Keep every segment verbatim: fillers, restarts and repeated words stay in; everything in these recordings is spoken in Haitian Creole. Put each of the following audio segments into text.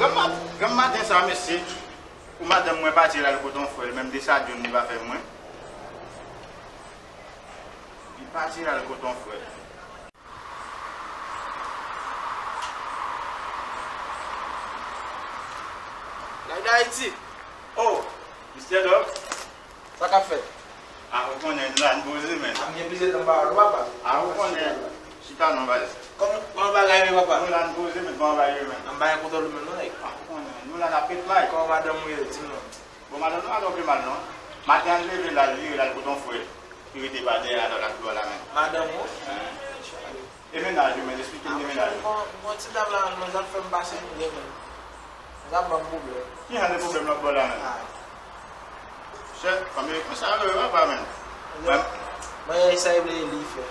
Granm mat-, granm maten sa, mesye, pou madanm mwen pati l al kote yon frè l, menm de sa John li pa fè mwen. Li pati l al kote yon frè l. Nèg Dayiti. Oh, Mister Doc. Sa k ap fèt? A, ou konnen, nou la n poze, men. A, m gen plizyè tan m pa wè w, papa. A, ou konnen. Chita non, baz. Kòman, kòman bagay yo, papa? Nou la n poze, men, kòman bagay yo, men? M pa gen kontwòl ou menm non, nèg. A, ou konnen, nou la n ap pet may. Kòman madanm ou ye? Di m non. Bon, madanm nou pa twò pi mal, non. Maten an, l leve la, l vire la, l kote yon frè l ki rete pa dèyè la, l ap dlo la, men. Madanm ou? Hein. E mennaj ou, men, esplike m de mennaj ou. Bon, bon, ti dam la, menm, l ap fè m pase mizè, menm. L ap ban m pwoblèm. Ki jan de pwoblèm l ap ba w la, menm? Ah. Chè, kòm e, men sa yo, yo pa, menm. Mwen, mwen, sa e vle li fè.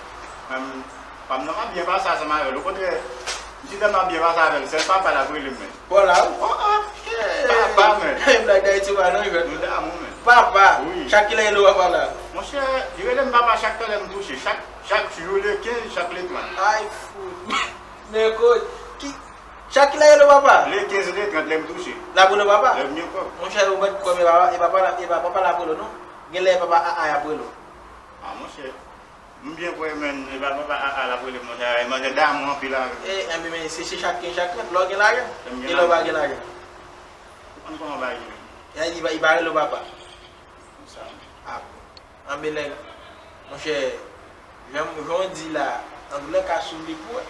Menm, pa m nan, m ap byen pase ansanm avè l. Okontrè, m di dam nan ap byen pase avè l, sèl papa l ap rele m, menm. Bon la, wi. Oh, oh, chè. Papa, menm. Black Dayiti pa nan jwèt. Nou damou, menm. Papa. Wi. Chak kilè rele w papa la? Monchè, li rele m papa chak talè m touche. Chak Chak jou le kenz, chak le trant. Ay, fout. Men kot, ki, chak kilè rele w papa? Le kenz, le trant, lè m touche. L ap rele w papa? Lè m gen kòb. Monchè, ou mèt kwè m, e papa, e papa, e pa papa l ap rele w non. Genlè e papa A A y ap rele w. A, monchè. M byen kwè, menm, e pa papa A A l ap rele m, monchè. E manzè damou anpil avè m. E, enben, men, se, se chak kenz, chak trant, lè w gen lajan. E lè w pa gen lajan. Ou konn kòman bagay yo ye. E, li pa, li pa rele w papa. Konsa. A bon. Anben nèg, monchè, jan, jan w di la, antoulèka, sou li pou wè.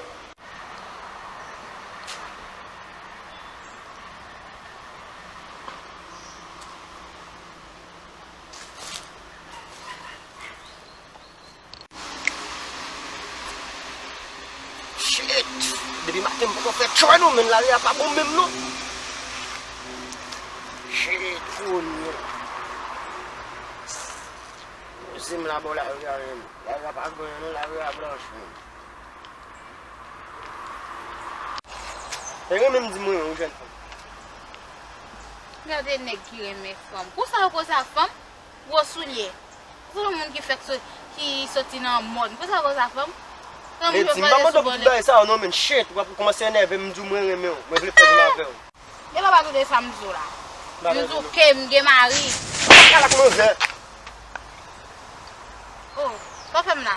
Shit! Depi maten m poko fè tchòy non, men lari a pa bon menm non. Shit, kounye a. Zim la bò lari a menm. Lari a pa gen anyen non, lari a blanch menm. E renmen m di mwen yon jèn fanm. Gade nèg ki renmen fanm. Konsa yo koze ak fanm? Gwo soulye. Ou se yon moun ki fèk so-, ki soti nan mòn. Konsa yo koze ak fanm? Fanm yo pale sou bonè. Lady, m pa mande w pou tout bagay sa yo non, men shit, w ap kòmanse enève m, m di w mwen renmen w. Mwen vle fè zanmi avè w. E papa tande sa m di w la. M di w ke m gen mari. Kalak manzè. Oh, sa w fè m la?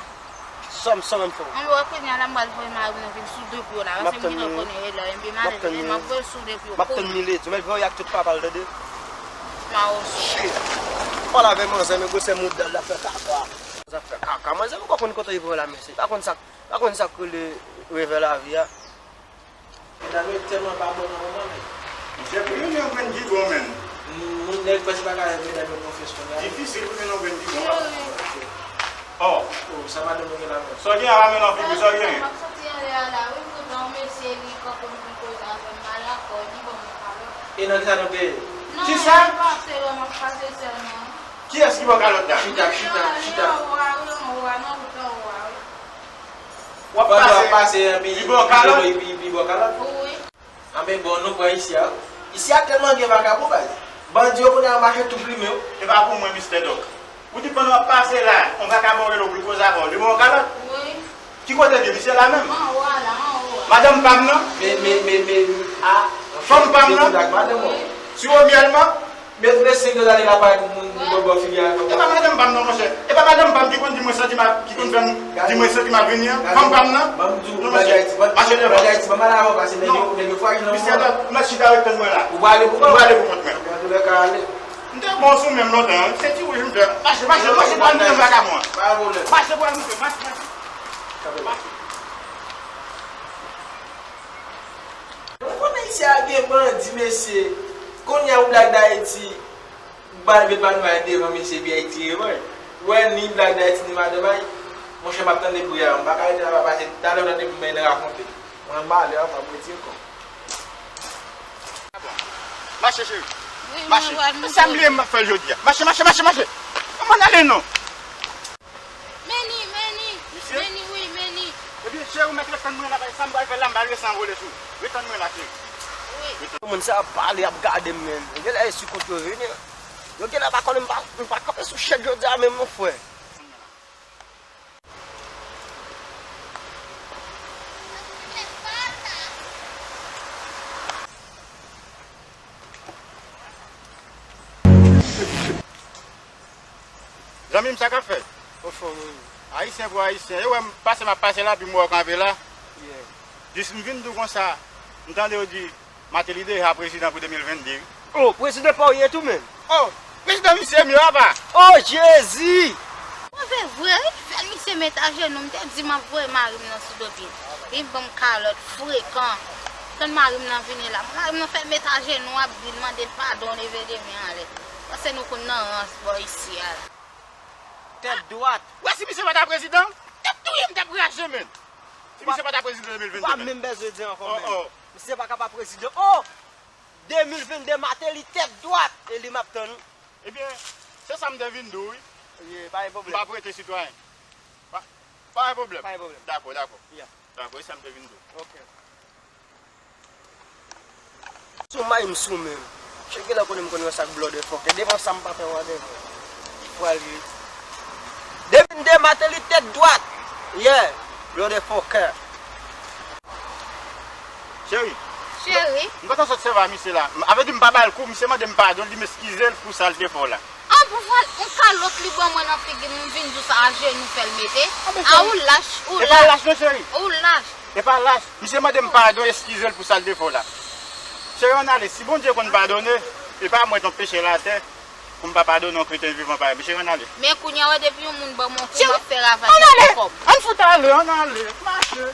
Sa m, sa m fè w? Anben, wè kounye a la, m pral voye mari mwen vin sou de pye w la, paske m gentan konnen e lè, enben, m ap voye l sou de pye w. M ap tann li, Lady. Mèt voye ak tout papa l, tande? Mawon sou. Shit. Pale avè manzè, men gwosè mouda l, l ap fè kaka. L ap fè kaka. Manzè poko konn kote li pran la, mesye. Pa konn sa, pa konn sa k rele revè lavi a. Medam yo tèlman pa bon nan moman, men. Monchè, pou youn yon grenn ki bon, men. Moun nèg pèsonn pa ka fè medam yo konfyans kounye a. Difisil pou youn yon grenn ki bon. Oh. Oh, sa madanm ou gen la menm? Sa w gen a pa men nan figi, sa w gen? M ap soti anlè a la, wi, m kontan yon mesye, li kanpe m pou l koze avè m, m ale ankò, li ban mwen kalòt. E nan kisa nou te ye? Non, m pase la, m ap pase sèlman. Kiyès ki ba w kalòt la? Chita, chita, chita. Li anwo a, wi, anwo a, nan wout anwo a, wi. W ap pase, epi li ba w kalòt? Epi, epi li ba w kalòt? Wi. Anben bon, nou pran isi a. Isi a tèlman gen vakabon, baz. Bandi yo kounye a mache tou plimen, wi. E pa pou mwen, Mister Doc. Ou di pandan w ap pase la, yon vakabon rele w pou l koze avè w, li ba w kalòt? Wi. Ki kote l ye, misye la menm? Anwo a la, anwo a. Madanm pa m nan? Men, men, men, men, a. Fanm pa m nan? Wi. Sirop myèl man? Met, met senk dola de la pa moun, moun bò figi a. E pa madanm pa m non, monchè. E pa madanm pa m ki konn di mwen santi m ap, ki konn fè m di mwen santi m ap vini an. Fanm pa m nan. Non, monchè. Mache devan. Misye, mèt chita ret tann mwen la. Ou prale pou kont mwen. M te bon sou menm lontan, se ti wouj m fè. Mache, mache, mache pou al moute vakabon an. Mache pou al moute, mache, mache. Ou konnen isi a gen bandi, mesye. Kounye a ou Black Dayiti, ou ba met pa nou al devan mesye, epi Ayiti revanj. Ou wè ni Black Dayiti, ni madanm Ayiti. Monchè, m ap tande bri a, m pa ka rete la, pase talè w tande m men rakonte. Mwen malè, anfan, mwen retire kò m. Mache, cheri. Mache. Sa m bliye m ap fè l jodi a. Mache, mache, mache, mache. Kòman n ale non? Meni, meni. Misye? Meni, wi, meni. Ebyen, cheri, ou mèt ret tann mwen la, paske sa m pral fè la, m pral resi anvole sou ou. Ret tann mwen la, cheri. Wi. Moun sa ap pale, ap gade m, men. Genlè e sou kont yo vini. Yo genlè pa konnen m pa, m pa kanpe sou chèt jodi a menm, mon frè. Zanmi m, sa k ap fèt? Anfòm, wi. Ayisyen pou Ayisyen. E wè m pase, m ap pase la, epi m wè w kanpe la. Yeah. Jis m vin di w konsa, m tande yo di, Martelly deja prezidan pou de mil venn de. Oh, prezidan pa w ye tou menm? Oh, prezidan misye m yo apa. Oh, Jezi! Move vre, wi. Fè misye met ajenou, m te di m ap voye mari m nan sou do pye l. Li ban m kalòt frekan. Tann mari m nan vini la. Mari m nan fè l met ajenou, ap di l, mande l padon, leve de men anlè. Paske nou konn nan rans bò isi a la. Tèt dwat. Wè, si misye pa ta prezidan, m t ap touye, m t ap raje, menm. Si misye pa ta prezidan de mil venn de, ou pa menm bezwen di ankò, menm. Oh, oh. Misye pa ka pa prezidan. Oh! De mil venn de Martelly tèt dwat, e li m ap tann ou. Ebyen, se sa m te vin di w, wi. Ye, pa gen pwoblèm. M p ap rete sitwayen. Pa, pa gen pwoblèm. Pa gen pwoblèm. Dakò, dakò. Ya. Dakò, e sa m te vin di w. Ok. Sou may m sou menm. Chè genlè konnen m konn yon sak blòdè fòkè. Devan sa m pa fè whatever. Pral ye. De mil venn de Martelly tèt dwat. Yeah. Blòdè fòkè. Cheri. Cheri. M gentan sot sèvi a misye la. Avèdi m pa ba l kou, misye mande m padon, li di m eskize l pou sa l te fè w la. Ah, bon, vwal, yon kalòt li ban mwen nan figi m, m vin di w sa ajenou fè l mete. Ah, ou lach, ou lach. E pa lach non, cheri. Ou lach. E pa lach. Misye mande m padon, eskize l pou sa l te fè w la. Cheri, ann ale. Si Bondye konn padone, e pa mwen t yon peche latè pou m pa padone yon kreten vivan parèy. Cheri, ann ale. Men kounye a, wè, depi yon moun ban m yon kou, m ap fè ravaj nan kòb. Ann fout ale, ann ale. Mache.